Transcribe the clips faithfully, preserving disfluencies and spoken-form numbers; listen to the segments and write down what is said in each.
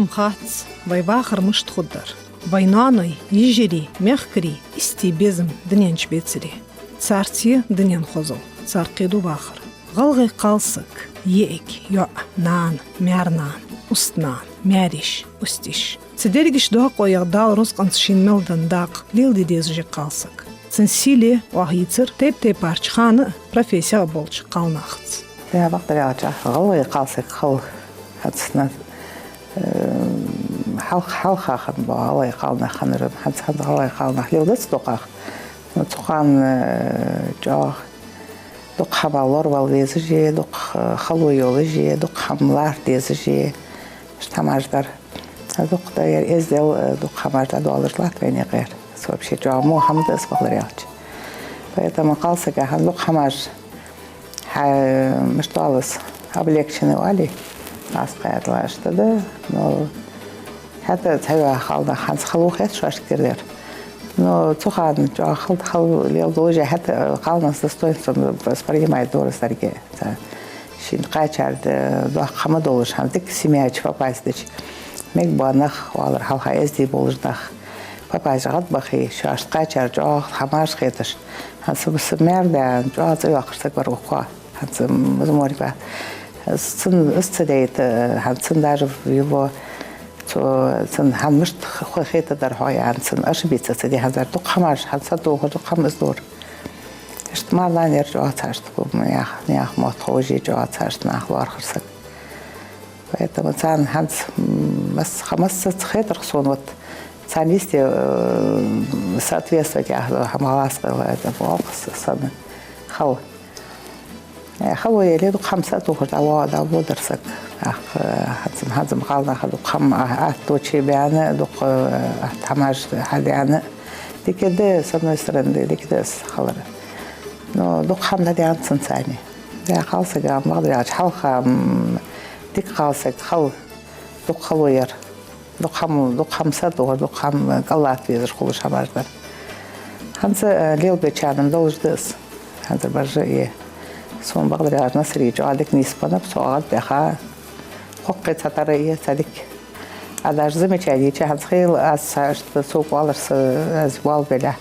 Хац, вай вахар мишта хургдар. Вай ноаной, йижарий, мехкарий истий безам дунен чу бецаре. Царца я дунен хозал, цар кхеду вахар. ГӀалгӀай кхалсаг, йиӀиг, йоӀ, нана, маьр-нана, уст-нана, маьрйиша, устйиша. Цу дерригача доакъоех Дала рузкъанца шийна мел денна дакъа леладе дезаш я кхалсаг. Цун сийле оаха йийцар тайп-тайпарча хана а, профессех а болча кхалнахаца. Е, бакъдар аьлча, гӀалгӀай кхалсаг хила хӀанз, э, хьалха, хьалха хинна бола гӀалгӀай кхалнах хиннар, хӀанз, хӀанз гӀалгӀай кхалнах леладац дукхагӀа. Но цу хана, э, чӀоагӀа дукха хӀама лоравала везаш а, дукха, э, хало йолаш а, дукха хӀама лархӀа дезаш а, иштта хӀамаш дар. Дукха дар ер эздел, э, дукха хӀамаш дӀадоалаш латт вайна юкъера. Со вообще чӀоагӀа во хӀама да из, бакъдар аьлча. Поэтому кхалсага хӀанз дукха хӀамаш, хьа, мишта оал из, облегченный оалий, аз кхаьдала иштта да, но хӀаьта цхьайола кхалнах хӀанз хала ва хет шоашкара дер. Но цу хана чӀоагӀа хала, хала леладолаш а, хӀаьта кхалнах с достоинством воспринимать дора сарге. Ца, шийна кхаьчар да, доккха хӀама долаш, хӀанз дика семья чу попасть дича, мегаш бола нах, оалар хьалха эздий болаш нах, попасть гӀадбахе, шоашта кхаьчар чӀоагӀа хӀамаш хеташ. ХӀанз са, са маьр-даь чӀоагӀа цӀи йоаккхаш саг вар укхо. ХӀанз маза морга. Цун, из ца дайта, хӀанз цун даже в его, цо, цун хӀанз мишта хо-, хетадар хьо, яьнна, цун ошибиться ца де хӀанзар дукха хӀамаш, хӀанз са дохар дукха хӀама из дора. Иштта мар-нана яр чӀоагӀа цхьа иштта гу, наьха, наьха мотт ховш а чӀоагӀа цхьа иштта нах лоархӀар саг. Поэтому царна хӀанз, м, масса, массаза хетарх сона, вот, царна исте, э, соответствовать яха хӀама гӀалас хила, это, болх с-, санна хала. Э, хало яле, дукха хӀама са а тохаш дӀавода-, дӀаводар саг. ТӀаккха, э, хӀанз-м, хӀанз-м кхалнаха дукха хӀама а-, атта чу баьнна, дукха, э, атта хӀамаш хьадаьнна. Дика да, с одной стороны, дика да из хилар. Но дукха хӀама дӀадаьннад цунца цхьана. Е, кхалсага, бакъдар аьлча, хьалха, м, дика кхалсаг хила, дукха хало яр. Дукха хӀама, дукха хӀама са а тохаш, дукха хӀама кӀалатта везаш хулаш хӀамаш дар. ХӀанз, э, лелабечарна-м долаш да из. ХӀанз баржа а. Сона, бакъдар аьлча, Насрий чӀоагӀа дика нийсбеннаб, со гӀадбаьха. Кхоккхе цхьатарра а, цхьа дика. А даже замечание дича, хӀанз хила аз цхьа, иштта сога оалар са, аз вал беля.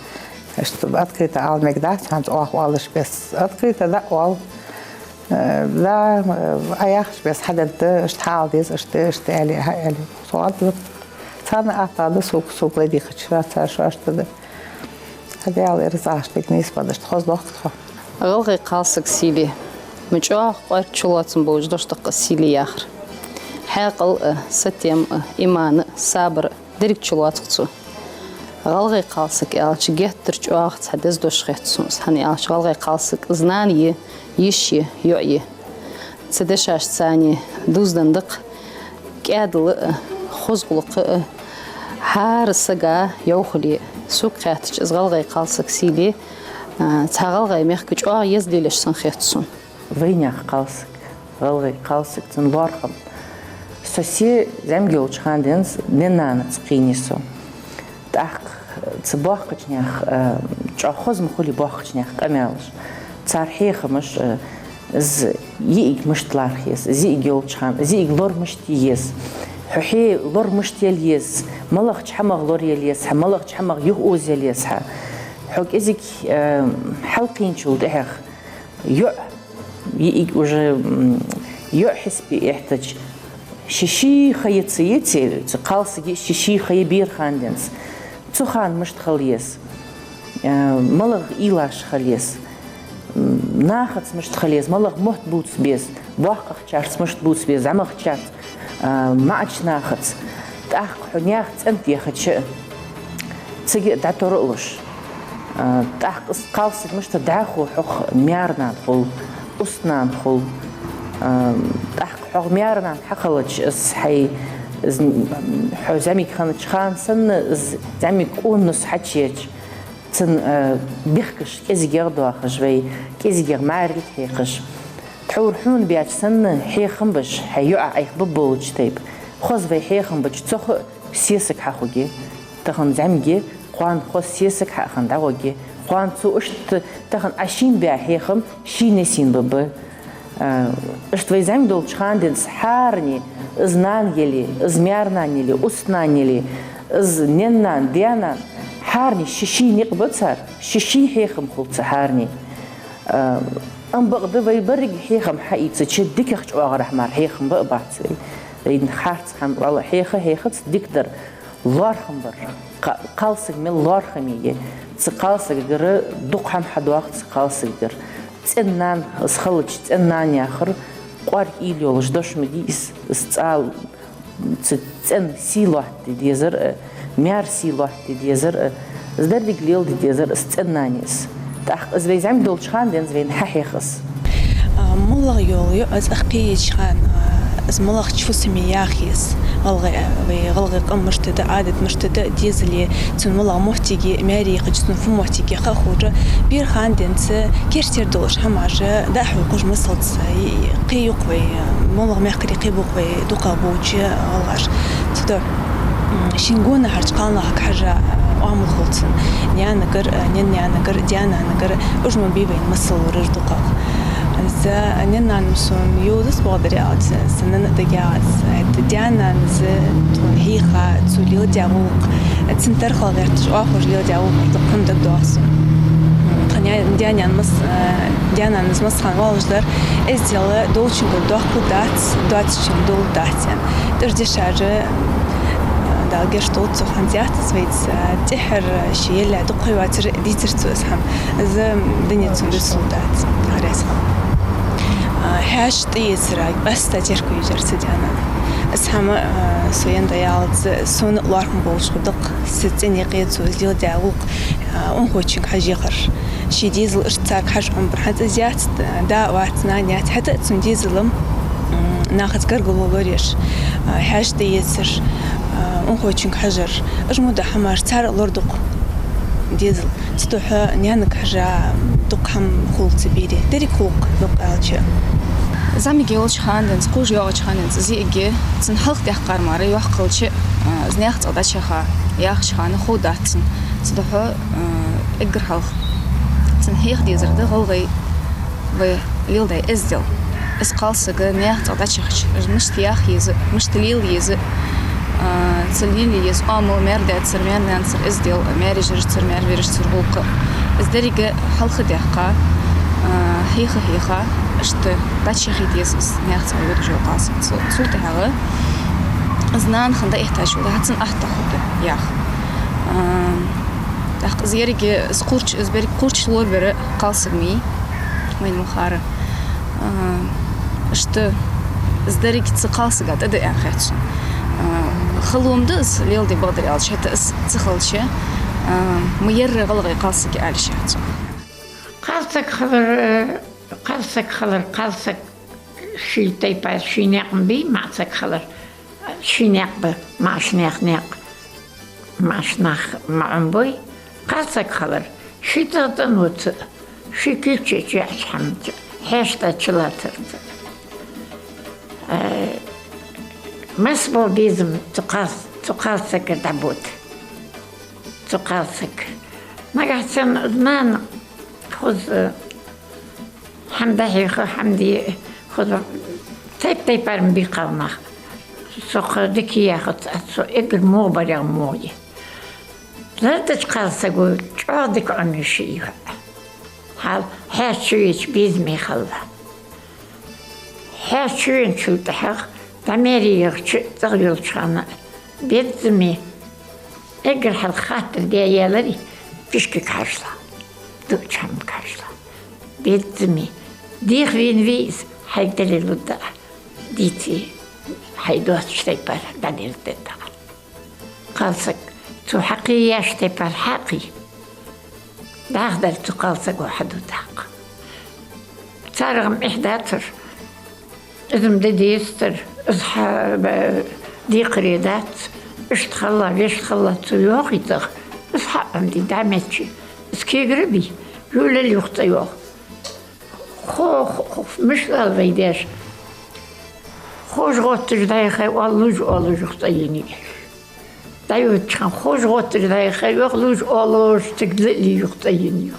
Иштта открыто ала мегаргдац, хӀанз оаха оалаш бесса. Открыто дӀаоал. Э, да, э, а яхаш бесса хьадергда, иштта хьаала деза, иштта, иштта аьле, хьааьле. Со гӀадву. Царна атта да сога, сога ладийгӀача, цар шоашта да. Хьа Даьла раьза хилва, дика нийсбеннаб, иштта хоза дохк тхо. ГӀалгӀай кхалсага сийле. Ма чӀоагӀа кӀоарга чулоацам болаш дош да-кх из сийле яхар. Хьаькъал а, сатем а, иман а, сабар а, деррига чулоац-кх цо. ГӀалгӀай кхалсаг аьлча, геттара чӀоагӀа цхьа деза дош хет сона из, хӀана аьлча гӀалгӀай кхалсаг из нана я, йиша я, йоӀ я. Цу дешашца цхьана дувзаденна да-кх кӀаьдал а, хоза гӀулакх а, хӀара сага йовхале а. Сога хаьттача, из гӀалгӀай кхалсага сийле, а, цхьа гӀалгӀай мехка чӀоагӀа еза лелаеш санна хет сона. Вайнаьха кхалсаг, гӀалгӀай кхалсаг, цун лоархӀам. Со се зӀамига йолча хана денз наьна-нанаца кхийнай со. ТӀаккха цу боккхача наьха, э, чӀоагӀа хоза ма хулий боккхача наьха къамаьлаш. Цар хьехамаш, э, из йиӀиг мишта лархӀа еза, из йиӀиг йолча хана, из йиӀиг лор мишта е еза. Хьо хье лор мишта яла еза, малагӀча хӀамах лораяла еза хьа, малагӀча хӀамах юхаозаяла еза хьа. Хьо кӀезига, э, хьалкхийначул тӀехьагӀа йоӀ, йиӀиг уже, м, йоӀ хьисапе эхьтача, ший-ший ха я ца еций, цу кхалсага ший-ший ха я бера хана денз. Цу хана мишта хила еза, э, малагӀа уйлаш хила еза, м, нахаца мишта хила еза, малагӀа мотт бувца беза, боккхагӀчарца мишта бувца беза, зӀамагӀчарца, а, маӀача нахаца. ТӀаккха хьо наьха цӀен тӀа яхача а, цига а дӀатора а луш. А, тӀаккха из кхалсаг мишта дӀахо хьох маьр-нана хул, уст-нана хул. А, тӀаккха хьох маьр-нана хьахилча, из хьай, из, хьо зӀамига хиннача хана санна, из зӀамига къона нус хьачуеча, цун, а, бехкаш кӀезигагӀа доахаш вай, кӀезигагӀа маьрилг хьекхаш. Тхьовра хьона баьча санна хьехам беш, хьай йоӀа Ӏайха ба болча тайпа. Хоза вай хьехам беча, цох а сесаг хьахургья. Тахан зӀамига я, кхоана хоза сесаг хьаахана дӀагӀоргья. Кхоана цо иштта тахан Ӏа шийна баь хьехам ший несийна ба-ба. А, иштта вай зӀамига долча хана денз хӀаране, из нана яле, из маьр-нана яле, устнана яле, из наьна-нана, даь-нана, хӀаране ший-ший никъ ба цар, ший-ший хьехам хул цар хӀаране. А, ам бакъда вай беррига хьехам хьаийцача, дикагӀча оагӀорахьа мара хьехам ба а бац вай. Вайна харц хӀама, валлахӀи, хьеха, хьехац дикадар. ЛоархӀам бар. Кха-, кхалсаг мел лоархӀаме я. Цу кхалсагагара дукха хӀама хьадоагӀа цу кхалсагагара. ЦӀен-нана, из хилча, цӀен-нана яхар, кӀоарга уйла йолаш дош ма дий из, из цӀа-, цу цӀен сий лоаттаде дезар а, маьра сий лоаттаде дезар а, из деррига лелададе дезар из цӀен-нана я из. ТӀаккха из вай зӀамига долча хана денз вайна хьахьех из. А, малагӀа йола йоӀ из, ах кхееча хана, а, из малагӀча фусаме яха еза. ГӀалгӀай, вай гӀалгӀай къам мишта да, Ӏадат мишта да, дезале цун малагӀа моттиг я, маьре яхача цун фу моттиг я ха а ховш, бера хана денз керттера долаш хӀамаш дӀа-хьа ховш, масалца, и, и, кхею-кх вай, малагӀа мехкарий кхебу-кх вай дукхагӀа болча гӀалгӀаша. Цудухьа, м, шийна гонахьарча кхалнахага хьажа, а, оамал хул цун. Наьнагара, а, наьна-наьнагара, даь-нанагара, уж ма бий вайна масал лораш дукхагӀа. Из наьна-нана-м сона йовзац, бакъдар аьлча, са нанна а дагаяц. ХӀаьта даь-нанас тхона хьийха, цо леладаь гӀулакх, цун тархал гӀерташ, оахаш леладаь гӀулакх дукха хӀама дагадоагӀа сона. Тха ня-, даь-нана мас-, а, даь-нанас массахана оалаш дар: «Эздел долчунгара доккхал дац, доацачунгара дола дац», — аьнна. ТӀера дешаш, Дала гешт долда цох, хӀанз яц из вайца, тӀехьара ше елле дукха ха йоацар дийцар цо из хӀама. Из дунен цун дусал дац, Дала раьза хилва. А, хьаьша тӀаэцара къаьстта терко йийцар са даь-нанас. Из хӀама, а, со янда ялац, сона лоархӀам болаш хургда-кх са цӀен юкъе цо из леладаь гӀулакх, а, унахочунга хьажа яхар. Ший дезал иштта царга хьажа Ӏомабар. ХӀанз из яц, да а вац, нана яц, хӀаьта а цун дезал-м, м, нахаца гаргало лораеш, а, хьаьша тӀаэцар, а, унахочунга хьажар. Уж мо дола хӀамаш цар а лорадоаккх дезал. Цудухьа наьнага хьажа дукха хӀама хул цу берий. Деррига хул-кх, дукха аьлча. ЗӀамига йолча хана денз, кхувш йоагӀача хана денз из йиӀиг, цунна хьалхадаьккхар мара, йоккха хилча, а, из наьха цӀагӀа дӀачуяха яхача хана ховргдац цунна. Цудухьа, а, эггара хьалха цунна хьеха дезар да гӀалгӀай вай леладаь эздел. Из кхалсаг наьха цӀагӀа дӀачуяхача, из мишта яха еза, мишта лела еза, а, цо лелае еза оамал, маьр-даьцара, маьр-нанацара эздел, маьре-йижарашцара, маьре-вежарашцара гӀулакх. Из деррига хьалхадаьккха, а, хьеха-хьеха, иштта дӀачуяхийта еза из наьха цӀагӀа йодаш йола кхалсаг. Цу-, цул тӀехьагӀа из нана хинна дӀаэттачул тӀехьагӀа цунна атта хургда яха. А, тӀаккха из еррига, из кхуврч-, из беррига кхуврчаш лорабер кхалсаг ма йий, вайна ма харра. А, иштта из деррига цу кхалсага тӀа да аьнна хет сона. А, хала хӀама да из леладе, бакъдар аьлча, хӀаьта из ца хилча, а, ма ерра гӀалгӀай кхалсаг я аьлча хет сона. Кхалсаг хилар, э, кхалсаг хилар, кхалсаг ший тайпара, ший наькъа бий, маӀа саг хилар. Ший наькъа ба, маӀача наьха наькъа. МаӀача наха маӀан бой, кхалсаг хилар. Ший цӀагӀа тӀа ца, ший кийча чу яхьача хӀаман чу, хьаьша тӀа чулатар ца. Э, масса бола безам цу кхалс-, цу кхалсагара дӀабода. Цу кхалсага. Нагахьа санна нана хоза хӀама дӀахьеха, хӀама де, хоза тайп-тайпара ма бий кхалнах. Со кхы дика яхац аз, со эггара мугӀа барех мугӀа я. Лардача кхалсаго чӀоагӀа дика Ӏомаю ший йоӀ. Хьал хьаьша чувеча безаме хилла. Хьаьша чувеначул тӀехьагӀа дӀа маьре яхача, цӀагӀа йолча хана безаме, эггара хьалха хаттар де ялари, пишкага хьажалахь, дуача хӀамага хьажалахь. Безаме. Деха вена вий из, хьайга дале лургда Ӏа. Дийце, хьай доацача тайпара дӀадерзадергда Ӏа. Кхалсаг цо хьакхе яхача тайпара хьакхе. ДӀахо дар цу кхалсаго хьаду тӀаккха. Царга-м эхь дацар. Из-м де дезацар, из хьа-, ба-, декхаре дац, иштта хилла, вешта хилла цо йоахий цӀагӀа, из хьаӀомаде дӀа меттача, из кегара бий, юлал юха цӀа йоагӀа. Хо-, хо-, хо-, мишта оал вай даьша, ховш гӀотташ дӀаяхай оал, лувш оалаш юха цӀа енай. ДӀайодача хана ховш гӀотташ дӀаяхай йоах, лувш оалаш цига лелае юха цӀа енай.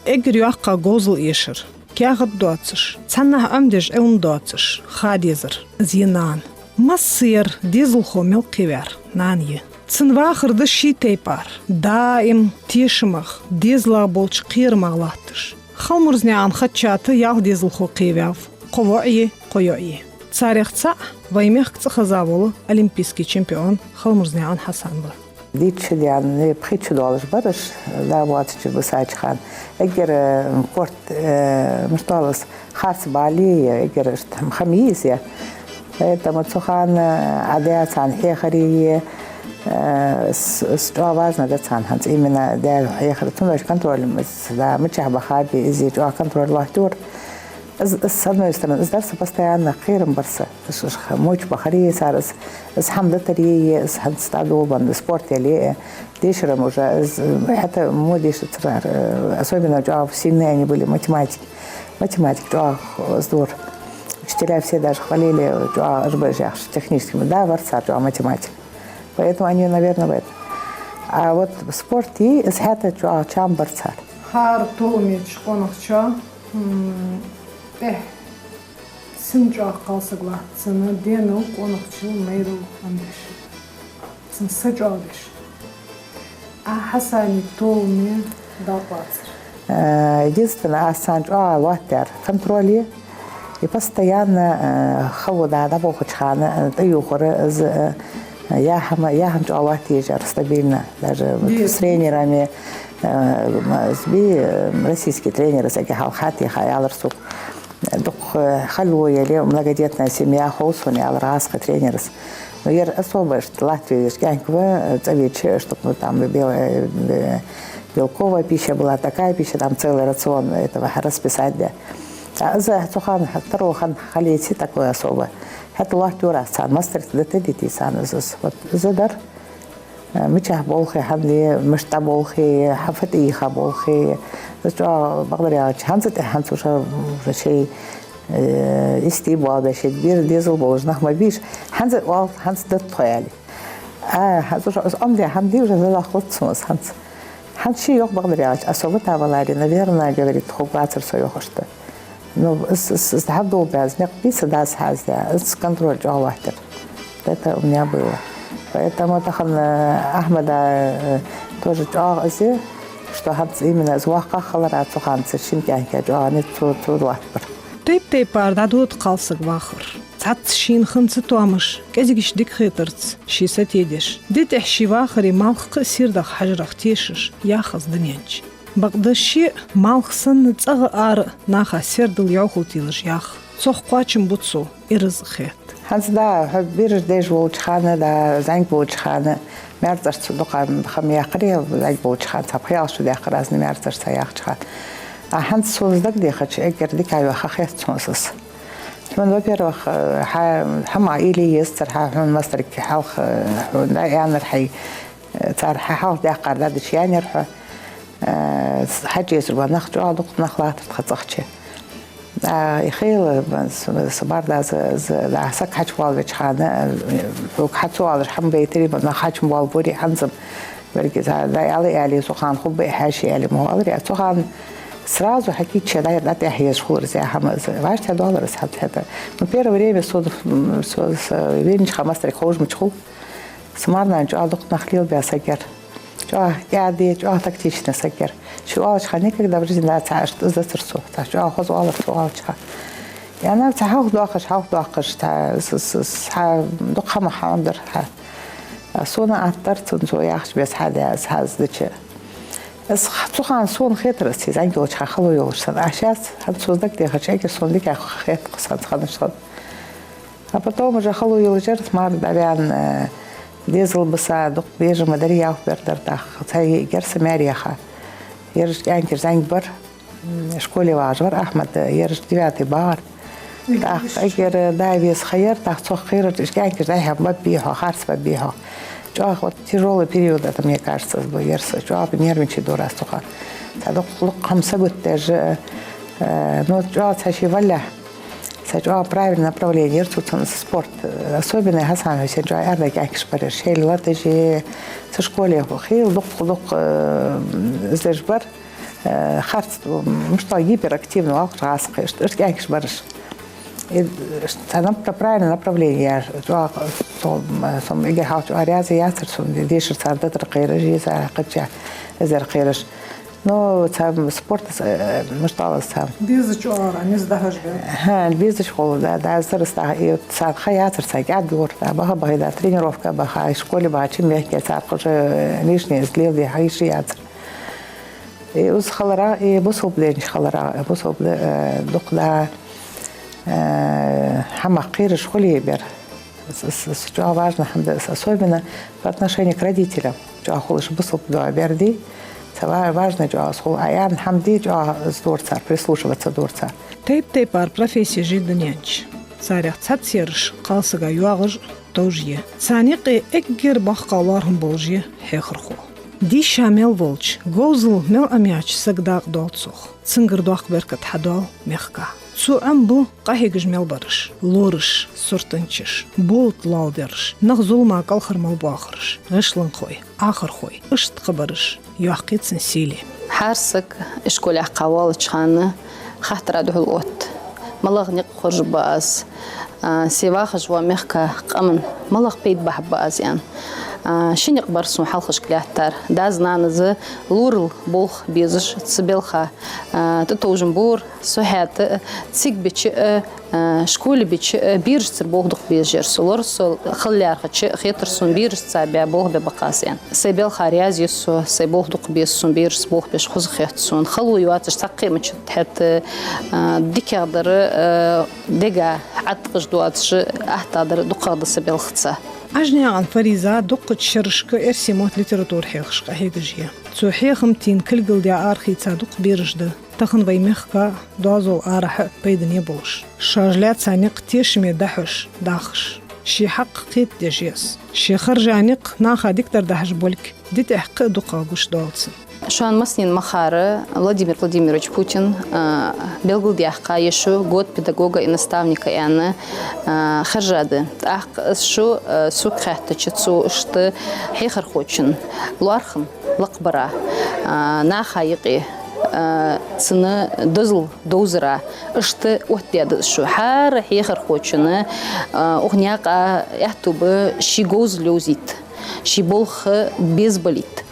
Эггара йоккха говзал эшар. каьхат доацаш, цхьаннахьа Ӏомадеш Ӏилма доацаш ха дезар из е нана. Массайолча дезалхо мел кхеваьр нана я. Цун вахар да ший тайпара, даим тешамах, дезалах болча кхерамах латташ. Халмурзнаькъан Хадичата ялх дезалхо кхеваьв, кхо воӀ я, кхо йоӀ я. Царех цаӀ вай мехка цӀихеза вола олимпийски чемпион Халмурзнаькъан Хьасан ва. Дийцача даьнна, пхийтта шу долаш бар уж, да, воацача бисача хана. Эггара, э, корта, э, мишта оал из, харц бала я, эггара иштта хӀама я из. Поэтому цу хана Ӏа даь царна хьехар е, э, с-, с-, чӀоагӀа важно да царна хӀанз именно даь хьехар. Цунах контроль ма из, да, мичахьа баха беза, чӀоагӀа контроль лоаттайора. Из, из, с одной стороны, из дар са постоянно, кхерам бар са. Из, из х-, моча бахар е цар, из, из хӀама дитар е, из хӀанз дӀадолабенна спорт яле, э, дешар-м уже, из, э, хӀаьта мо дешаргдацар, э, особенно чӀоагӀа сильные они были в математике. Математика чӀоагӀа, э, здорово. Учителя все даже хвалили, чӀоагӀа уж ба уж яхаш, технически. Да, вар цар чӀоагӀа математика. Поэтому они, наверное, в этом. А вот в спорте из хӀаьта чӀоагӀа чам бар цар. ХӀара толаме чу къонахчоа, м, тӀехьа син чӀоагӀа кхалсаг латт цунна, денал къонахчал майрал Ӏомадеш. Цун са чӀоагӀа деш. Ӏа Хьасана толаме дакъа лацар. Э, единственное, аз царна чӀоагӀа лоаттадаьр контроль я. И постоянно, э, хало да дӀаболхача хана, э, тӀаювхар, из, э, яхьама, яхьама чӀоагӀа лоаттаеш яр стабильно. Даже вот с тренерами, э, м, сби, э, российский тренер, сага хьалха тӀехьа ялар сога. Дукха, э, хало яле, многодетная семья хов сона, аьлар гӀазкхий тренерас. Ну, ер особо, что Латвии кӀаьнк ва, э, цӀавеча, чтоб, ну, там бел-, э, бе-, белковая пища была, такая пища, там целый рацион этого расписать де. А из цу хана, второй хана хало яц такое особо. ХӀаьта лоаттайора аз царна, мастерца дита дитий царна из, из. Вот из дар. Э, мичахьа болх я, хӀана де, мишта болх я, хьа фу тӀайийха болх я. Из чӀоагӀа, бакъдар аьлча, хӀанз тӀехьа, хӀанз уже, уже шоай, э, истий боалабеш, шоай бер дезал болаш нах ма бий уж. ХӀанз оал, хӀанз да тхо аьле. А, хӀанз уже из Ӏомадаь хӀама дий, уже дӀадахалац сона из хӀанз. ХӀанз ший йоах, бакъдар аьлча, особо та валаре, наверное, говорит, хургвацар со, йоах иштта. Ну, из, из, из дӀадолабаь, из никъ бий са дас хьаздеш, из контроль чӀоагӀа лоаттар. Вот это у меня было. Поэтому тахан, э, Ахьмада, э, тоже чӀоагӀа из, что хӀанз именно из воккхагӀа хилар цу хана цу шин кӀаьнка чӀоагӀа низ цо, цо латтабар. Тайп-тайпара дӀадода кхалсага вахар. Цхьацца шийна хинна ца тоамаш, кӀезигача дикахетарца ше сатийдеш, ди тӀехьа ший вахаре малх кхы а сийрдах хьажарах тешаш, ях из дунен чу. Бакъда ше а малх санна цӀагӀа ара наха сердал йӀовхал телаш ях. Цох кхоачам бу цо, ираз хет. ХӀанз да, хьо бераш деш волча хана, да, зӀамига волча хана, маьрцӀарца дукха хӀама яьккхаре, зӀамига волча хана, цхьа пхи-ялх шу даьккхар аз маьрцӀарца яхача хана. А хӀанз сона дагадехача, эггара дика ваха хет сона из. Цун, во-первых, э, хьа-, хӀама илли езацар хьа, хьона мастерга хьалха, э, хьона да аьннар хьай, э, цар хьа хьалха даьккхар да дича яьннар хьо. Э, хьачуэцаргва нах, чӀоагӀа дукха нах латтар тха цӀагӀа чу. А, и хила, с-, с-, барда за, за, да, саг хьачубоалавеча хана, э, хьо хьа ца оалаш хӀама байтари, нах хьачубоалабора хӀанз-м. Беррига цар да аьле, аьле, цу хана хургба хьаьший аьле ма оалар, цу хана сразу хьакийча дӀа-, дӀатӀехьа езаш хулар из хӀама, из вӀаштӀехьадоалар из хӀама хӀаьта. Ну, первое время со, м, со, со веннача хана мастерга ховш мича хул. Са марнана чӀоагӀа дукха нах лелабаь саг яр. ЧӀоагӀа кӀаьда, чӀоагӀа тактичный саг яр. Ше оалача хана никогда в жизни да цхьа иштта из дацар цо. Цхьа чӀоагӀа хоза оалар цо оалача хана. Яна цхьа хьалха доаккхаш, хьалха доаккхаш, цхьа, с-, с-, с-, цхьа дукха хӀама хьаӀомадар хьа. Сона аттар цун цо яхача беса хьадаь, аз хьаздича. Аз х-, цу хана сона хетар из, из зӀамига волча хана хало йолаш санна. А щас, хӀанз цо дагадехача, эггара сона дика хет-кх из хӀанз ханаш санна. А потом уже хало йолаш яр, мара дӀаваьнна, э, дезал биса, дукха бежа ма дарий, ялх бер дар тӀаккха. Цхьа йиӀиг яр са маьре яха. Ераш кӀаьнкаш зӀамига бар. М, школе вагӀаш вар Ахьмад, ераш девятый багӀар. ТӀаккха эггара да веза ха яр, тӀаккха цох кхерарца уж кӀаьнкаш дӀайхьа баб бий хьо, харц баб бий хьо. ЧӀоагӀа вот тяжёлый период, это, мне кажется, из ба ерса, чӀоагӀа нервничай дора аз цу хана. Цхьа дукха, дукха хӀама саготдеш, э, ну, чӀоагӀа цхьа ше валлахь, цхьа чӀоагӀа правильное направление яр цо цун спорт. Особенно Хьасан-Хьусен чӀоагӀа аьрда кӀаьнкаш бар ераш, шоайла латаш, цу школе хила дукха, дукха, э, из деш бар. Э, харц, мишта гиперактивни оал-кх гӀазкхий, иштта, иштта кӀаьнкаш бар уж. Э, цхьа нап-, направление, направление яр, чӀоагӀа со, со эггара хьалха чӀоагӀа раьза яцар сона, дешар цар датар кхераш, из кхача, эзар кхераш. Но цхьа спорт, э, мишта оал цхьа. Безача оагӀорахьа низ дӀахьош ба. ХӀа, безача хул, да, да, сарастаха, и цар ха яцар, цхьа кӀаьд лора, да, баха, баха, да, тренировка баха, школе баха, чим мехке цар кхача, э, лишнее из леладе хьайша яцар. И из хиларах, и бусалба ден хиларах, бусалба, э, дукха да, э, хӀамах кхераш хуле бер. С-, с-, с-, чӀоагӀа важно хӀама да из, особенно по отношению к родителям. ЧӀоагӀа хулаш бусалба доа бер дий, цхьа ва-, важно чӀоагӀа из хул, а аьнна хӀама дий, чӀоагӀа из дора цар, прислушиваться дора цар. Тайп-тайпара профессеш я дунен чу. Царех цхьацца ераш кхалсага йоагӀаш а, товш а я. Царна юкъе эггара боккхагӀа лоархӀам болаш я хьехархо. Дийша мел волча, говзал мел Ӏомадаь волча сага дакъа доал цох. Цунгара доккха беркат хьадоал мехка. Цо Ӏомабу къахьегаш мел бараш, лораш, суртанчаш, болат лоалабераш, нах зулама кӀалхара мел боахараш, гӀишлонхой, Ӏахархой, иштта кхыбараш, йоккхий цун сийле. ХӀара саг ишколе кхавоалача хана хаттара духьал отт: малагӀа никъ хоржаргба аз, а, се вахаш вола мехка къаман малагӀа пайда бахьаргба аз, аьнна. А, ши никъ бар сона хьалхашка лаьттар. Дас-нанас лорал болх безаш, цу балха, а, тӀатовжам бора со хӀаьта а, цига бича а, а, школе бича а, берашцара болх дукха безаш яр со. Лора со хала лаьрхӀача, хетар сона берашца баь болх бе бакъас, аьнна. Сай балха раьза я со, сай болх дукха беза сона, берашца болх беш хоза хет сона. Хало йоацаш цхьаккха а ма дац хӀаьта, а, дикагӀдар, а, дега Ӏаткъаш доацаш, аттагӀдар дукхагӀа да са балхаца. Ӏажнаькъан Фариза дуккхача шерашка эрсий мотт, литература хьехаш къахьегаш я. Цо хьехам тӀа кулгалдаь арахийца дукха бераш да тахан вай мехка а, доазол арахьа а пайдане болаш. Шоаш лаьца никъ тешаме дӀахьош, дахаш. Ший хьакъ кхетадеш я из. Ше харжа никъ наха дикадар дахьаш болга, ди тӀехьа кхы а дукхагӀа гуш доал цунна. Шоана массанена ма харра, Владимир Владимирович Путина, а, белгалдаьккха я шу «Год педагога и наставника» аьнна, а, харжа да. ТӀаккха из шу, а, сога хаьттача, цо иштта хьехархочун лоархӀам лакхбара, а, наха юкъе, а, цун дозал довзара, иштта оттадаьд из шу. ХӀара хьехархочунна, а, укх наькъа аьттув ба ший говзал йовзийта, ший болх безабалийта.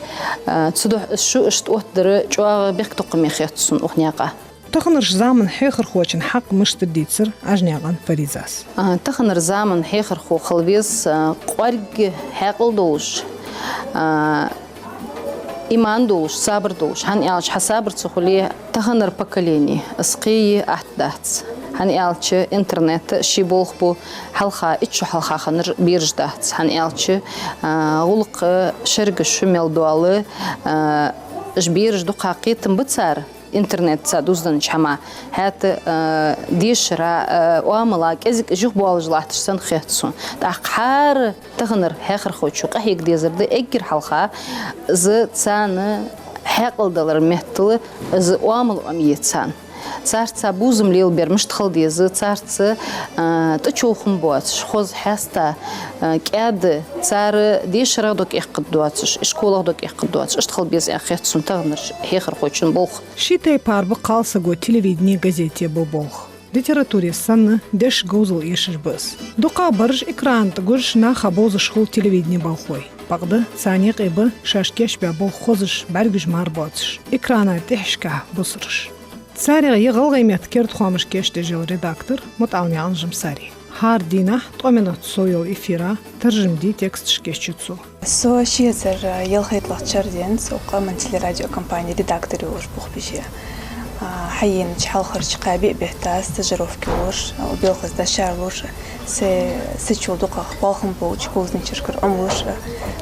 А, цудухьа из шу иштта оттадар чӀоагӀа бехктокхаме хет сона укх наькъа. Таханарча заман хьехархочун хьакъ мишта да дийцар Ӏажнаькъан Фаризас. А, таханарча заман хьехархо хила веза, а, кӀоарга хьаькъал долаш, а, иман долаш, сабар долаш. ХӀана аьлча, хьа сабар ца хуле, таханара поколени из кхее атта дац. ХӀана аьлча, интернета ший болх бу хьалха, итт шу хьалха хиннараш бераш дац. ХӀана аьлча, а, гӀулакха шерга шу мел доал, а, уж бераш дукха кхетам ба цар интернетаца дувзаденнача хӀаман. ХӀаьта, а, дешара, а, оамала кӀезига жух боалаш латташ санна хет сона. ТӀаккха хӀара таханара хьехархочо къахьега дезар да эггара хьалха, из царна хьаькъал далара меттала из оамал Ӏомае царна. Царца бувзам лелабер мишта хила деза, царца, а, тӀачӀоагӀа хӀама боацаш, хоза хьаста, а, кӀаьда, цар дешарах дог эккхаргдоацаш, ишколах дог эккхаргдоацаш, иштта хила беза аьнна хет сона таханарча хьехархочун болх. Ший тайпара ба кхалсаго телевидене, газете бу болх. Литературе санна, дешаш говзал эшаш ба из. ДукхагӀбараш экрана тӀа гуш, наха бовзаш хул телевидене болхлой. Бакъда, царна юкъе ба шоаш кийчбаь болх хозаш, бӀаргаш мара боацаш, экрана тӀехьашка бусараш. Царех я гӀалгӀай метта керда хоамаш кийчдеш йола редактор МутӀалнаькъан Жамсари. ХӀара дийнахьа ткъо минот сов йолча эфира таржам де тексташ кийчъю цо. Со ши эзар ялхайттлагӀча шера денз укх къаман телерадиокомпане редактор йолаш болх беш я. А, хьаенача хьалхарча кхаь-биъ бетта стажировке волаш, белхаца дӀашаьржалуш, се, се чул дукхагӀа кхолхам болча говзанчашкара Ӏомалуш,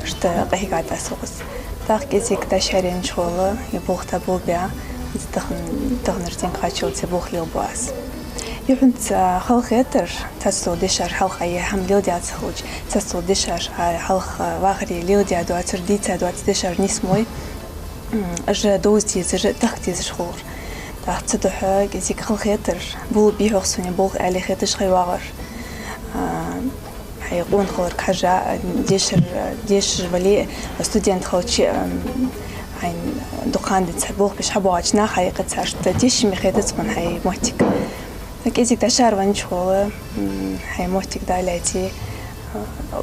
иштта къахьийгад аз укхаза. ТӀаккха кӀезига дӀашаьржача хана, е болх тӀа болабаь, тахан, таханарча денга кхаччалца болх лелабу аз. Юххьанца халахетар, цхьацца дола дешаш хьалха е хӀама леладаь ца хилча, цхьацца дола дешаш хьалха вахаре леладаь доацар, дийца доаца дешаш нийсмой, м, уж довза дезаш, тахка дезаш хулар. ТӀаккха цудухьа кӀезига халахетар, болабий-хьогӀ сона болх аьле хеташ хай вагӀар. А, хьай къонахаларга хьажа, дешар, дешаш вале, студент хилча, м, Хьайна дукха хана денз хьа болх беш хьабоагӀача наха юкъе царшта тешаме хетац хьона хьай моттиг. КӀезига дӀашаьрваьннача хьола, м, хьай моттиг дӀалаьце, а,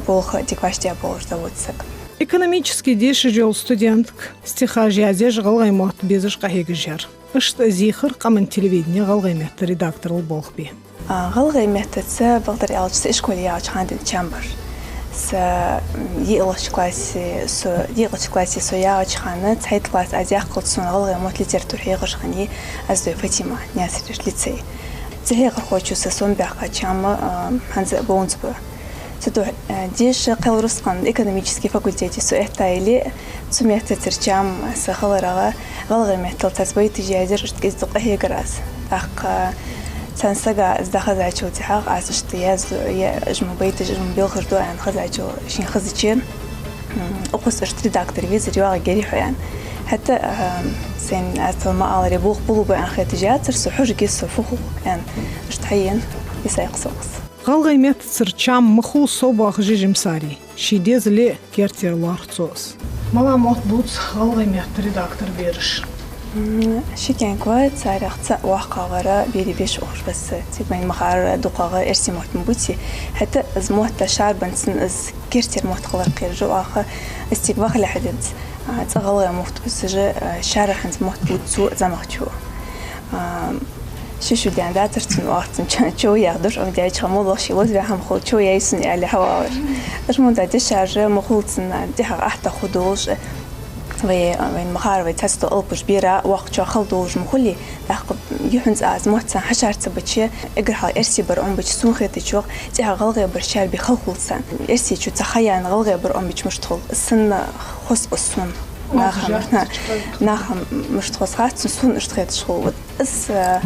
болх дика вӀаштӀехьабоалаш дӀавода саг. Экономически дешаш йола студентка, стихаш язъеш, гӀалгӀай мотт безаш къахьегаш яр. Иштта из йийхар «Къаман телевидене» гӀалгӀай метта редакторал болх бе. А, гӀалгӀай меттаца, бакъдар аьлча, са ишколе ягӀача хана денз чам бар. Са, м, йиълагӀча классе, со, йиълагӀча классе со ягӀача хана, цхьайтта класс аз яккхалца сона гӀалгӀай мотт, литература хьехаш хиннай Оздой Фатима, Наьсарерча лицее. Цу хьехархочо са сона баьккха чам, а, хӀанз а бовнза ба. Цудухьа, э, деша кхел рузкъан экономически факультете со эттайли, цу меттацара чам са хиларах, гӀалгӀай меттала цхьацца байташ язъяр, иштта кӀезига къахьегар аз. ТӀаккха цхьан сага из дӀахазачул тӀехьагӀа, аз иштта язду, я, уж мо байташ, уж мо белхаш да аьнна хазачул шийна хазача, м, укхаза иштта редактор везар, йоагӀаргьярий хьо аьнна. ХӀаьта, э, сайна аз цунга ма аллара, болх болабу аьнна хеташ яцар со, хьожаргья со, фу хул аьнна, иштта хьаена, из айкх со укхаза. ГӀалгӀай меттацара чам ма хул совбоахаш я жимсари. Ший дезале керттера лоархӀ цо из. Мала мотт бувц гӀалгӀай метта редактор бераш? М, ши кӀаьнк ва, царех цаӀ воккхагӀвар, берий беш ухаш ва са. Цига вайна ма харра дукхагӀа эрсий мотт ма бувций. ХӀаьта из мотт дӀашаьрбенна, цун из керттера мотт хилар кхераш ва оаха, из цига вахалехьа денз. А, цкъа гӀалгӀай мотт бувцаш, а, шаьрахьа хӀанз мотт бувц цо, зӀамагӀчо. А, ши шу даьнна дацар цун, оаха цун чо-, чо яха дош Ӏомадаьча хана, моллагӀа ший лозаве хӀама хул, чо яьй сона аьле хьавалар. Уж мо дешаш ма хул цун, тӀехьагӀа атта хургдолаш, вай, вайна ма харра, вай цхьацца дола алапаш бера, воккхачоа хала долаш ма хулий, тӀаккха юххьанца аз мотт царна хьашар ца бича, эггара хьалха эрсий бар Ӏомабича, сона хетачох, тӀехьагӀа гӀалгӀай бар шаьрбе хала хул царна. Эрсийчо цхьа ха яьнна гӀалгӀай бар Ӏомабича мишта хул, из санна хоза къа сона. Наха, наха мишта хоза хац, сона иштта хеташ хул. Вот из, э,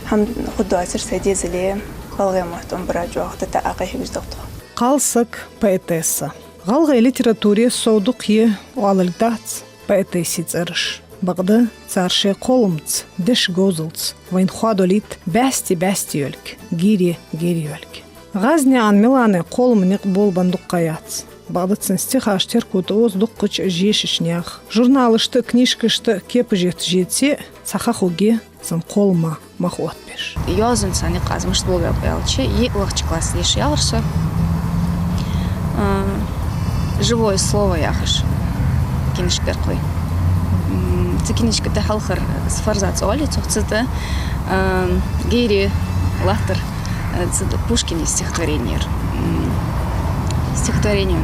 хӀама хургдоацар сай дезале, гӀалгӀай мотт Ӏомабара чӀоагӀа тӀатаӀа къахьегаш да тхо. Кхалсаг, поэтесса. ГӀалгӀай литературе сов дукха я оалалга дац поэтессий цӀераш. Бакъда цар шоай кхолламца, деша говзалца вайна хоадолийт бӀаьсти бӀаьсти йолга, гийри гийри йолга. ГӀазниян Миланай кхоллама никъ болабенна дукха ха яц. Бакъда цун стихаш терко тӀаоза дуккхача жешача наьха. Журналашта а, книжкашта а кепажеташ еце а, цхьа ха хургья цун кхоллама мах оттабеш. Йоазонца никъ аз мишта болабаьб аьлча, йиълагӀча классе деша ялар со. А, «Живое слово» яхаш книжка дар-кх вай. М, цу книжка тӀа хьалхара фраза цӀи оалий цох, цу тӀа, а, гийри латтар, а, цу тӀа Пушкина стихотворени яр. М, стихотворени.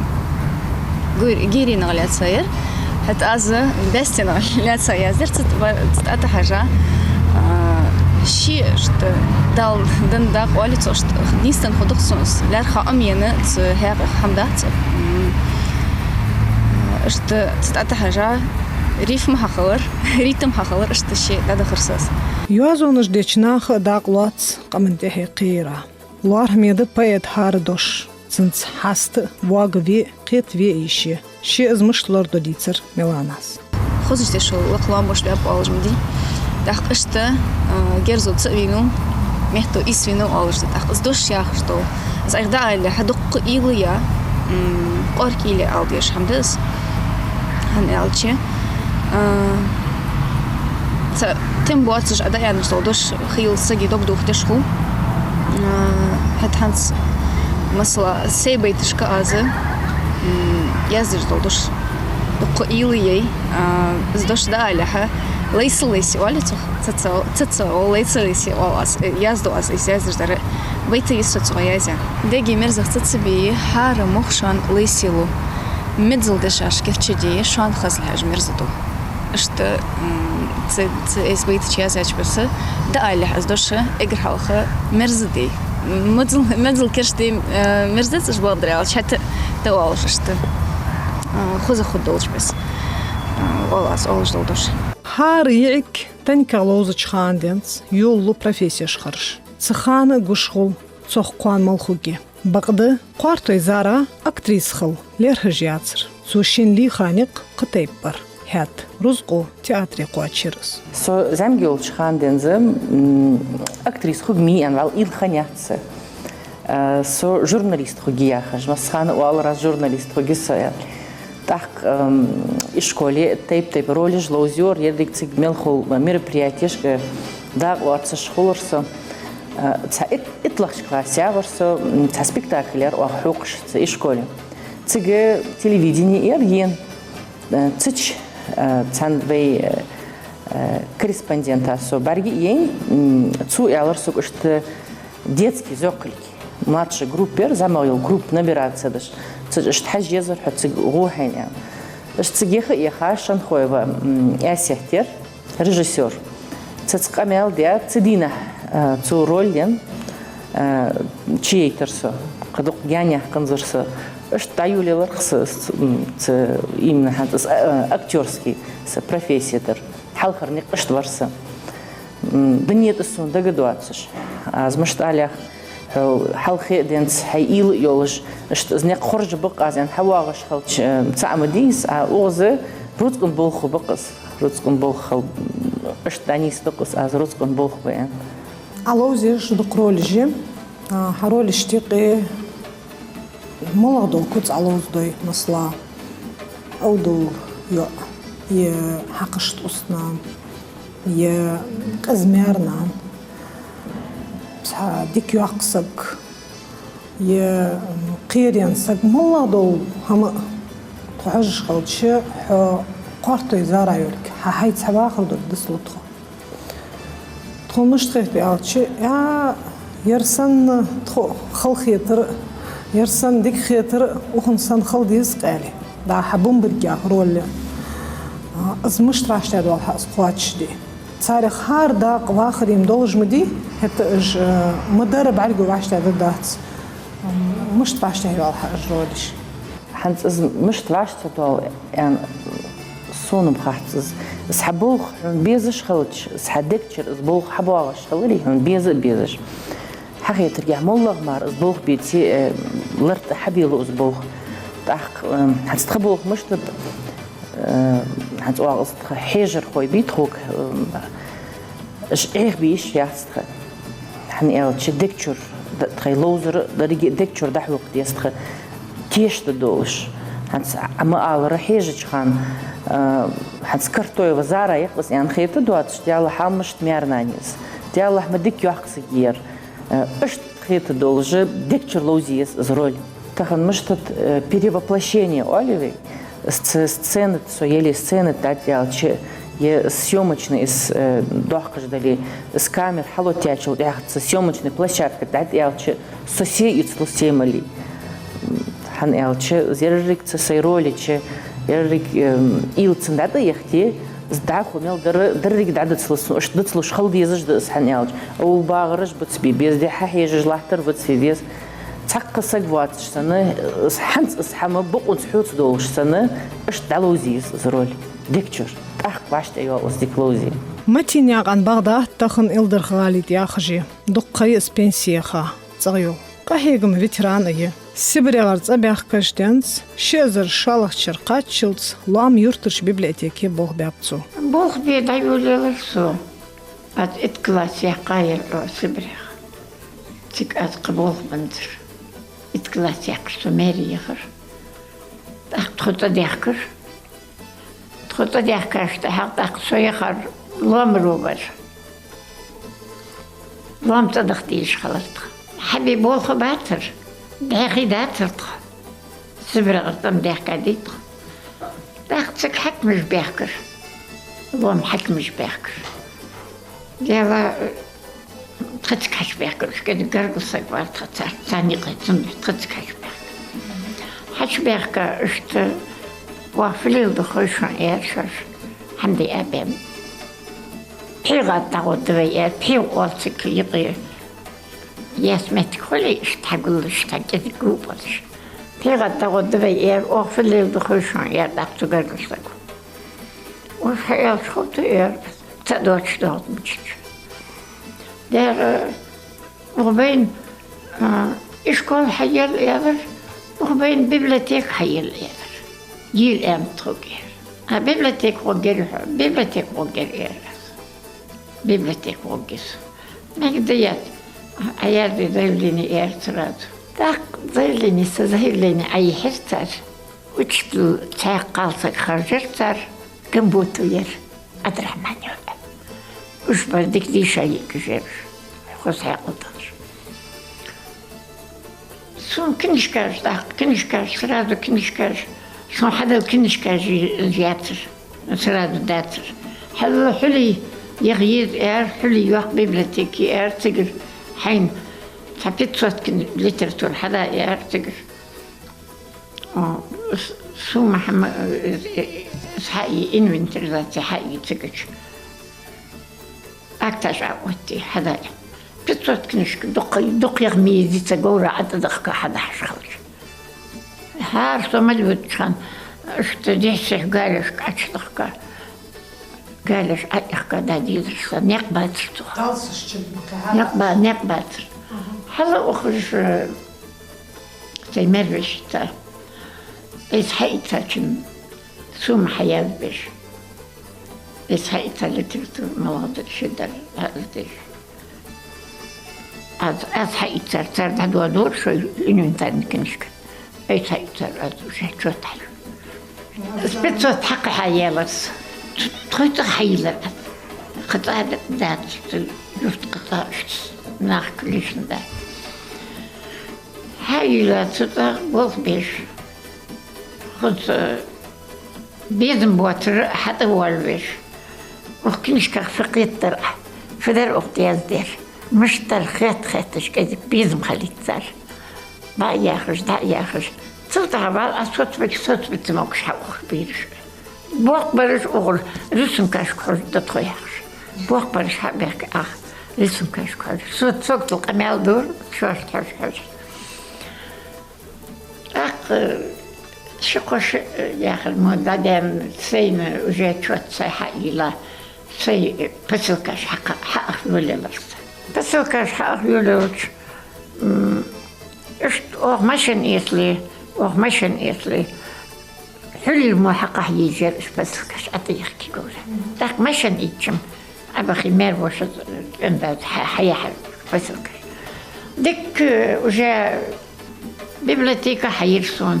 Гур-, гийренах лаьца яр. ХӀаьта аз бӀаьстенах лаьца яздаьр, цу тӀа-, цу тӀа тӀахьежа, а, ши, иштта, Дала денна дакъа оалий цох, иштта, нийсденна хургда-кх сона из, лаьрххӀа Ӏомаена цу хьакъехьа хӀама дац. М, иштта, цу тӀа тӀахьежа, рифма хьахилар, ритм хьахилар, иштта ше дӀадахар са из. Йоазонаш деча наха а дакъа лоац къаман тӀехье кхера. ЛоархӀаме да поэта хӀара дош. Цунца хьаста а, воагаве а, кхетаве а йиш я. Ше из мишта лорадо дийцар Миланас. Хозача дешо лакха лоам беш баьб оалаш ма дий. ТӀаккха иштта, а, герзо цаӀ вийнав, метто ийс вийнав оалаш да. ТӀаккха из дош яхаш дола, из айхьа дӀаалалехьа, дуккха уйла я, м, кӀоарга уйла я ала дезаш хӀама да из. ХӀана аьлча, а, цхьа тем боацаш Ӏа дӀааьнна дола дош хийла сага дог дохадеш хул. А, хӀаьта хӀанз, масала, сай байташка аз, м, яздеш дола дош дуккха уйла я, а, из дош дӀаалалехьа, лайса-лайса оалий цох, цаца, цаца, о, лайса-лайса оал аз, э, язду аз из яздеш дар. Байт йисса цох язъяь. Дега мерза ца ца бе, хӀара мох шоана лайса лу. Мезал дешаш керча де, шоана хазалехьа уж мерза ду. Иштта, м, цу, цу эс байташ язъяьча беса, дӀаалалехьа из дош, эггара хьалха мерза де. Мезал, мезал керча де, э, мерза дац уж, бакъдар аьлча, хӀаьта тӀа оалаш иштта, э, хоза хургдолча беса, э, оал аз оалаш дола дош. ХӀара йиӀиг тӀанкӀагӀа ловзача хана денз йолалу профессеш харжа. Цу хана гуш хул цох кхоана мала хургья. Бакъда Кхоартой Зара актриса хила лаьрхӀа яцар. Цо шийна лийха никъ кхы тайпа бар. ХӀаьта рузкъо театре кхоачар из. Со зӀамига йолча хана денз, м, актриса хургме аьнна вӀалла уйла хиннаяц са. Э, со журналист хургья яхаш, массахана оалар аз журналист хургья со аьнна. ТӀаккха, м, Ишколе тайп-тайпара ролаш ловзийтар, еррига цига мел хул мероприятешка дакъа лоацаш хулар со. Э, цхьа ит-, итталагӀча классе вар со, м, цхьа спектакль яр оаха хьокхаш цу ишколе. Цига телевидени яр ена. Э, цу чу, э, цхьан вай, э, э, корреспондента со бӀаргаяйнай, м, цо аьлар сога иштта детский зоаккхалг, младшая группа яр, зӀамагӀа йола группа набираться деш. Цу чу иштта хьажа езар хьо цига гӀо хьайна аьнна. Иштта цига яха а яьха, Шанхоева, м, Асет яр, режиссёр. Цунца къамаьл даь, цу дийнахьа, э, цо роль енна, э, чуяйтар со. Кхы дукха гаьна яьккханзар со. Иштта дӀайолаелар-кх са, с-, м, цу именно хӀанз, э, актёрский са профессия дар. Хьалхара никъ иштта вар са. М, дунен тӀа сона дага доацаш. Аз мишта алех, хьо хьалхе а денз, хьай уйла а йолаш, иштта из никъ хоржаргба-кх аз аьнна хьавоагӀаш хилча, э, цаӀ ма дий из, а укхаза рузкъан болх ба-кх из. Рузкъан болх хила, м, иштта дӀанийсду-кх из, аз рузкъан болх ба аьнна. Ӏа ловзаеш дукха ролаш я, а, хьа ролашта юкъе малагӀа дола куц Ӏа ловзадой, масала, Ӏовдал йоӀ, е хьакхашта устнана, е къиза маьр-нана, цхьа дика йоккха саг, е, м, кхерен саг, малагӀа дола хӀама а тхо хьожаш хилча, хьо кхоартой зара йолга, хьа хьайца хьавахар долга дицлу тхо. Тхона мишта хет аьлча, я, ер санна тхо халахетар, ер санна дика хетар, укхан санна хила деза-кх аьле. ДӀа хьа бумбаргех роль. А, из мишта вӀаштӀехьадоал хьа из кхоачашде. Царех хӀара дакъа вахаре-м долаш ма дий, хӀаьта уж, э, ма дарра бӀаргаго вӀаштӀехьадаргдац. М, мишта вӀаштӀехьайоал хьа уж ролаш? ХӀанз из мишта вӀаштӀехьадоал аьнна сона-м хац из. Из хьа болх хьона безаш хилча, из хьа дег чура из болх хьабоагӀаш хиларе, хьона беза а безаш. Хьахетаргахьа, моллагӀа мара из болх беце, э, лар тӀа хьабелу из болх. ТӀаккха, э, хӀанз тха болх мишта ба, э, хӀанз оаха из тха хьежархой бий тхога, э, уж Ӏехабе йиш яц тха. ХӀана аьлча дег чура, д-, тхай ловзар а, деррига а дег чура дӀахьокха деза тха, тешаш долаш. ХӀанз Ӏа ма аллара, хьежача хана, э, хӀанз Картоева Зара я-кх из аьнна хетар доацаш, Даьллахьа, мишта маьр-нана я из. Даьллахьа, ма дика йоккха саг я ер. Э, иштта хетар долаш, дег чура ловзе еза из роль. Тахан мишта да, э, перевоплощение оал вай. С-, сцена тӀа со яле, сцена тӀа дӀатӀаьлча, е съёмочный из, э, доахкаш дале, из камера хьалоттаяьчул тӀехьагӀа цу съёмочный площадке дӀатӀаьлча, со се ийцалу, се малий. ХӀана аьлча, еррига цу сай роли чу, еррига, эм, уйла цун дӀатӀаяхийте, из дӀахо мел дар, деррига дӀадицлу сона, иштта дицлуш хила дезаш да из, хӀана аьлча, овла багӀараш бицбе беза, дехьа хьежаш латтар бицбе беза. Цхьаккха саг воацаш санна, из хӀанз из хӀама бокъонца хьоца долаш санна, иштта дӀаловзе еза из роль дег чура. ТӀаккха вӀаштӀехьайоал из дика ловзийна. Матенаькъан Багъдад тахан Илдарха-ГӀалий тӀа яхаш я, дукха ха я из пенсе яха, цӀагӀа йола. Къахьегама ветеран а я. СибрегӀара цӀабаьхкача денз, ши эзар шоллагӀча шера кхаччалца лоам юртарча библиотеке болх баьб цо. Болх бе дӀайолаелар со. Аз итт класс яьккхаяр, о, СибрегӀа. Цига аз кхы болх бензар. Итт класс яьккхача со маьре яхар. ТӀаккха тхо цӀадаьхкар. Тхо цӀадаьхкача тӀехьагӀа тӀаккха со яхар лоамаро вар. Лоам цӀадаха дезаш хилар тха. Хьабе болх а бацар, бӀехий дацар тха. СибрегӀара цӀа ма даьхкадий тхо. ТӀаккха цига хьакимаш баьхкар. Лоам хьакимаш баьхкар. Дела, тха цига хьачубаьхкар, уж кӀезига гаргара саг вар тха цар, царна юкъе цунна тха цига хьачубаьхкар. Хьачубаьхка, иштта, оаха фу леладу хой шоана, аьлар шоаш, хӀама де а бен. ПхьегӀа тӀа дӀагӀоргда вай, аьлар, пхьегӀа оал цига юкъе. Яьсса моттиг хуле, иштта хьагуллуш, тха кӀезига гу а болаш. ПхьегӀа тӀа дӀагӀоргда вай, аьлар, оаха фу леладу хой шоана, аьлар тӀаккха цу гаргара саго. Уж хьааьлча ховргда, аьлар, цаӀ доацаш доагӀа мичча. Дера, укх байна, а, ишкол хьаелла, аьлар, укх байна библиотека хьаелла, аьлар. Ела аьннад тхога, аьлар. А библиотека гӀоргьярий хьо? Библиотека гӀоргьяр, аьлар аз. Библиотека гӀоргья со. Мегаргда яц, Ӏа яздий заявлени, аьлар цар. ТӀаккха заявлени, са заявлени Ӏайихьар цар. Учитель цхьа кхалсаг харжар цар, Гамботов яр, Ӏабдрахьман йоӀ. Уж бар дика дийша йиӀигаш яр уж, хоза хьаькъал долаш. Сона книжкаш, тӀаккха книжкаш, сразу книжкаш, сона хьадала книжкаш яцар, сразу дацар. Хьал хьули яха еза аьлар, хьули йоаккх библиотеке аьлар цигара, хьайна цхьа пятьсот кни-, литература хьада аьлар цигара. О, с-, сумма хьама, э, э, схьаий, инвентаризаци хьаий цигача. Акташ Ӏооттае, хьадаь. Пятьсот книжка, дукха, дукха яха ма езий, цу говра Ӏа тӀадахка хьадахьаш хилча. ХӀара со мел ваьча хана, иштта дехьа-сехьа галешка Ӏочудахка. Галеш Ӏоихка, да дезар са, никъ бацар цох. Никъ ба-, никъ бацар. Аха. Хьала ухаш, э, Тхоай маьр-вешийца айса хьаийцачун сумма хьаязбеш. Айса хьаийца литература малагӀа да ши дар хьаиздеш. Аз, аз хьаийцар, цар дӀадоадора шоай инвентарни книжка. Айса хьаийцар аз уже чот хьаю. Из пятьсот хьакха хьаелар са. Тхоай цӀагӀа хьайийлар аз. Кхы цӀа дац, цу юрта кхы цӀа, иштта нах лишна дац. Хьайийлар цу цӀагӀа болх беш. Хоза безам боацар хьатӀавоалавеш. Укх книжках фу кхетадар Ӏа, фу дар укх тӀа яздаьр. Мишта дар хет-хетташ кӀезига безам хилийта цар. ДӀа а яхаш, дӀа а яхаш. Цул тӀехьагӀа вала а соцабе, соцабе ца могаш хьаухар бераш. Боккхийбараш угӀар рисункашка хьожаргда тхо яхаш. Боккхийбараш хьабаьхка, ах, рисункашка хьожар. Со согтал къамаьл дора, шоашта хьожа-хьожа. ТӀаккха ши-кхо шу яхар мо дӀадаьнна, сайна уже чот сай хьайийлла, сай посылкаш хьакха-, хьаахайолаелар са. Посылкаш хьаахайолаелча, м, иштта оаха машен эцале, оаха машен эцале, хьулий мо хьакхахьа езар уж посылкаш, ӀотӀаехка говра. ТӀаккха машен ийцача-м, Ӏобахе, маьр-воша, цӀен-да хьа-, хьаяхьар посылкаш. Дика, уже библиотека хьайир сона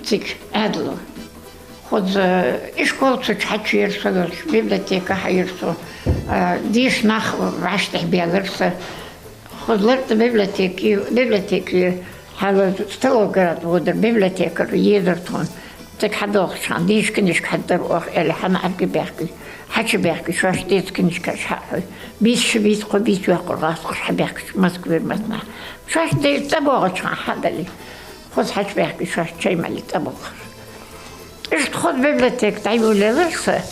цига Ӏаьдало. Хоза ишкол цу чу хьачуяр со йолча, библиотека хьайир со, а, дийша нах вӀаштӀехьабаьлар са. Хоза лартӀа библиотеке, библиотеке хьалха Сталинград водар, библиотекара езар тхона. Цига хьадоагӀача хана дийша книжка хьадар оаха, аьле, хьанна Ӏарга баьхкий, хьачубаьхкий, шоашта деза книжкаш хьахьой. Бийса, ши бийса, кхо бийса йоаккхар гӀазкхаша хьабаьхкача Москвера маттанахьа. Шоашта деза цӀабоагӀача хана хьадале. Хоза хьачубаьхкий, шоашта чай мел цӀабоагӀар. Иштта хоза библиотека дӀайолаелар са.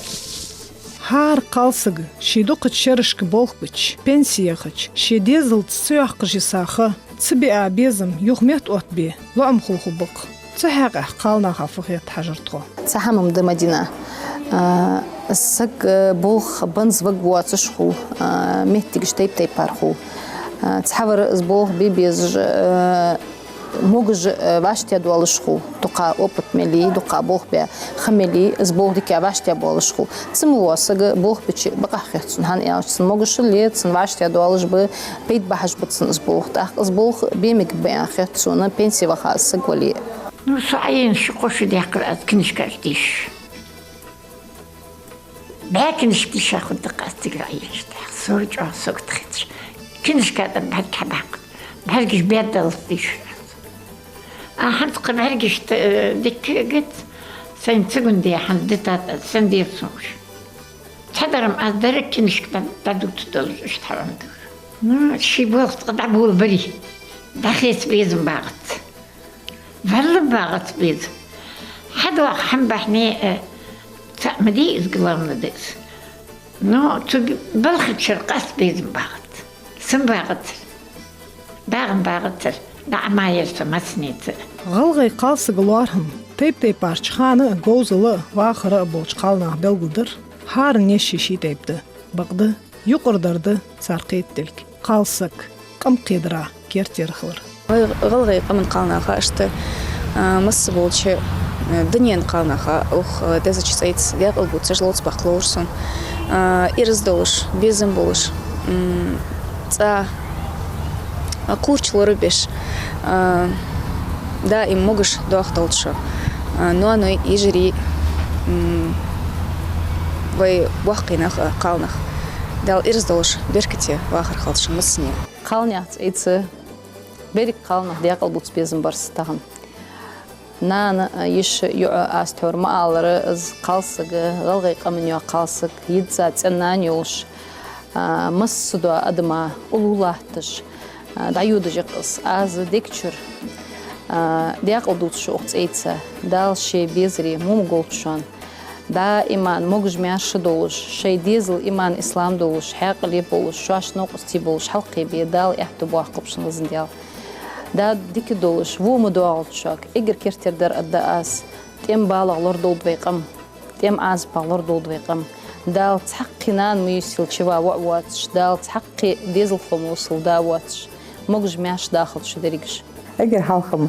ХӀара кхалсаг ший дукхача шерашка болх бича, пенсе яхача, ший дезалца ца йоаккхаш йиса ха, ца биа безам юха меттаоттабе лоӀам хул хургба-кх. Цу хьакъехьа кхалнаха фу хет хьажар тхо. Цхьа хӀама да, Мадина. А, саг, а, болх банза варг воацаш хул, а, моттигаш тайп-тайпара хул. А, цхьавар из болх бе безаш, а, могаш, э, вӀаштӀехьадоалаш хул, дукха опыт мел е, дукха болх баь ха мел е, из болх дикагӀа вӀаштӀехьабоалаш хул. Цу мо вола саг болх бича бакъахьа хет сона, хӀана аьлча цун могашал я, цун вӀаштӀехьадоалаш ба, пайда бахьаш ба цун из болх. ТӀаккха из болх бе мегаргба аьнна хет сона, пенсе ваха из саг вале. Ну, со Ӏайийна ши-кхо шу даьккхар аз книжкаш дешаш. БӀаь книжка дийша хургда-кх аз цигара Ӏайийнача тӀехьа. Сора чӀоагӀа сагота хеташ. Книжка тӀара бӀарг хьабаккха. БӀаргаш баьдалца дийшар аз. А хӀанз кхы бӀаргашта, э, дика гиц, сайна ца гун де хӀанз дитад аз, сенна деза сона уж. Цхьадарам аз деррига книжка дӀа-, дӀадувцаш долаш иштта хьаван дора. Ну, ший болх цкъа дӀаболабари. ДӀахеца безам багӀац. Валла багӀац безам. ХьадоагӀа хӀама бахьане, э, цаӀ ма дий из, главное да из. Но цу балхачара къаста безам багӀац. Сона багӀацар. ДагӀан багӀацар. ДӀа Ӏа ма яр со массанеца. ГӀалгӀай кхалсага лоархӀам тайп-тайпарча хана а, говзал а, вахар а болча кхалнаха белгалдар хӀаран еш ший-ший тайпа да. Бакъда, юкъара дар да цар кхетаделга. Кхалсаг, къам кхедара керттера хилар. ГӀалгӀай къаман кхалнаха иштта, а, масса болча, а, дунен кхалнаха, укх, а, дезача цӀайца даькъала бувцаш ловца баккха ловш сона. А, ираз долаш, безам болаш, м, цӀа, а, кхуврч лорабеш, а, даим могаш доаха долча, А, ноаной, йижарий, м, вай боккхий нах, а, кхалнах. Дала ираз долаш беркате вахар хилда шун массане. Кхалнаьха цӀайца берригача кхалнах даькъала дувца безам бар са тахан. Нана, а, йиша, йоӀ, аз тхьовра ма аллара, из кхалсаг, гӀалгӀай къаман йола кхалсаг, йизза цӀен-нана йолаш, а, массадола адама уллув латташ, а, дӀайодаш я-кх из. Аз дег чура, а, даькъала дувц шун укх цӀайца, Дала ший безаре во ма голда шоана. Даиман могаш-маьрша долаш, шоай дезал иман-ислам долаш, хьаькъале болаш, шоашта новкъостий болаш хьалкхебе Дала аьттув боаккхалба шун, Везан Даьла. Да дика долаш, во ма доагӀалда шуга, эггара керттера дар аргда аз: тӀем балагӀа лорадолда вай къам, тӀем Ӏазапах лорадолда вай къам. Дала цхьаккха нана ма йисийла чӀоагӀа воӀ воацаш, Дала цхьаккха дезалхо ма висийла да воацаш, могаш-маьрша дахалда шо дерригаш. Эггара хьалха-м,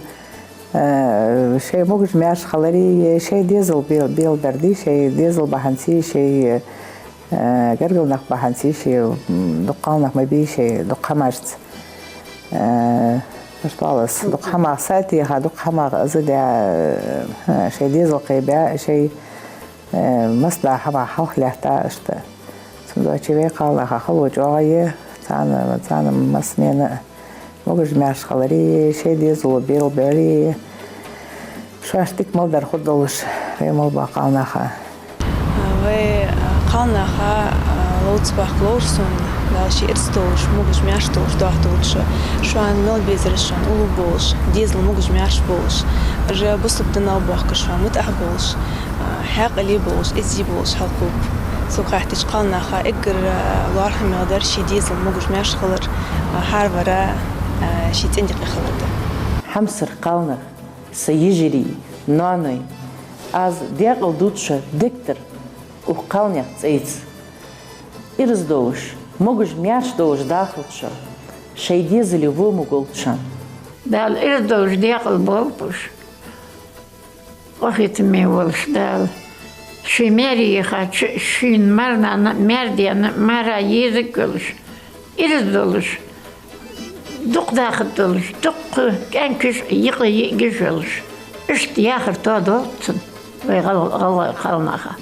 э, шоай могаш-маьрша хилари, шоай дезал бел-, белабаьри, шоай дезал бахьанцеи, шоай, э, гаргара нах бахьанцеи, шоай, м, дукха кхалнах ма бий шоай дукха хӀамашца. Э, ишта оалаш, дукха хӀамах сатийха, дукха хӀамах из даь, э, шоай дезал кхебаь, шоай, э, массадола хӀамах хьалхалаьтта иштта. Цудухьа вай кхалнаха хало чӀоагӀа я, царна, царна массанена могаш-маьрша хилари, шоай дезало белабаьри, шоашта дика мел дар хургдолаш, вай мел бола кхалнаха. Вай, а, кхалнаха, а, ловца баккха ловш сона, Дала ший ираз долаш, могаш-маьрша долаш, дохь долаш, шоана мел безар шоана уллув болаш, дезал могаш-маьрша болаш, уж бусалба дина мел боахкаш шоана мутӀахь болаш, а, хьаькъале болаш, эздий болаш хьалкхеб. Сога хаьттача, кхалнаха эггара, а, лоархӀамегӀа дар ший дезал могаш-маьрша хилар, а, хӀаравар, а, ший цӀен юкъе хилар да. Хьамсара кхалнах, са йижарий, ноаной, аз даькъала дувц шо дегтара укх кхалнаьха цӀайца. Ираз долаш, могаш-маьрша долаш дахалда шо, шоай дезале во ма голда шоана. Дала ираз долаш даькъала болба уж. Къахетаме волаш Дала, ший маьре яхача, ший маьр-нана, маьр-даь, маьра езарг йолаш, ираз долаш, дукха дахаргдолаш, дукха кӀаьнкаш, йикъа йиӀигаш йолаш, иштта яхар тоадолда цунна, вай гӀал-, гӀалгӀай кхалнаха.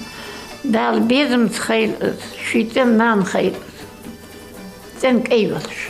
Дала безамца хийла из, ший цӀен-нана хийла из, цӀен кӀай йолаш.